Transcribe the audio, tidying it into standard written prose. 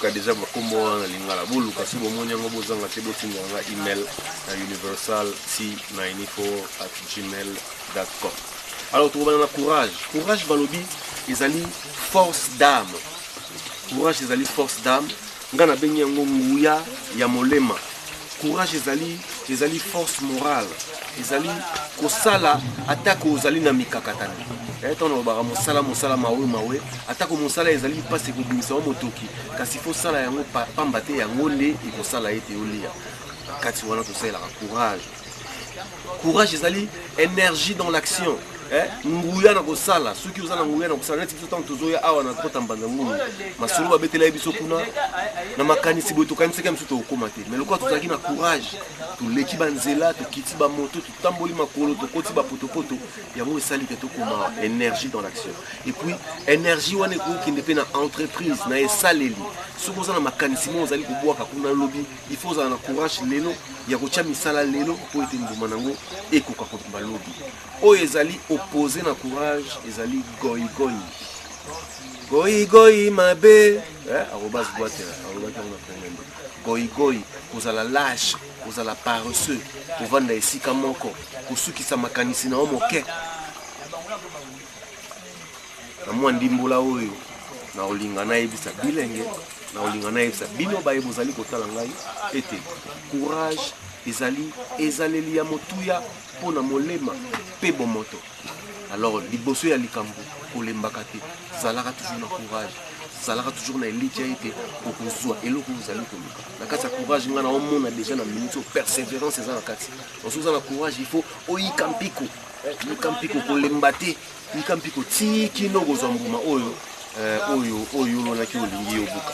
Boluka deja bakombo wana na lingala, boluka. Soki bomoni yango, bozanga te botindela nga email na universalc94@gmail.com. Alors, tokobana na courage. Courage, balobi ezali force d'âme. Courage ezali force d'âme. Nga nabengi yango nguya ya molema. Courage ezali force morale, ezali kosala atako ozali na mikakatano. Ntango nalobaka mosala, mosala mawe mawe, atako mosala ezali mpasi, ekobimisa wa motoki, kasi faut sala yango, pamba te yango nde ekosala ete olia. Kati wana tosalelaka courage. Courage ezali énergie dans l'action, nguya na kosala. Soki oza na nguya na kosala, neti biso ntango tozoya awa na kota Mbanza Ngulu, masolo babetela ye biso kuna na makanisi boye, tokanisaki ya biso tokokóma te, mais lokola tozalaki na courage, toleki banzela, tokiti bamoto, totamboli makolo, tokoti bapotopoto, yango esali ke tokóma. Énergie dans l'action. Et puis énergie wana ekokende mpe na entreprise, na esaleli. Soki oza na makanisi moko ozali kobwaka kuna lobi, il faut ozala na courage lelo ya kotia misala lelo mpo ete mbuma nango ekoka kobima lobi. Oyo ezali opposé na courage ezali goigoi. Goigoi mabe, arobase boite alobaki yango na première. Goigoi, kozala lâche, kozala paresseux, kovanda esika moko, kosukisa makanisi na yo moke. Na mwa ndimbola oyo, na kolinga nayebisa bilenge, na kolinga nayebisa bino baye bozali kotala ngai ete courage ezali ezaleli ya motuya mpo na molema mpe bomoto. Alors, liboso ya likambo, kolembaka te, zalaka toujours na courage, zalaka toujours na elikya ete okozwa eloko oyo ozali koluka. Na kati ya courage, ngai naomona déjà na minute oyo persévérance eza na kati. Soki oza na courage, il faut oyika mpiko, yika mpiko, kolemba te, yika mpiko ti kino kozwa mbuma oyo oyo olonaki, olingi yobuka.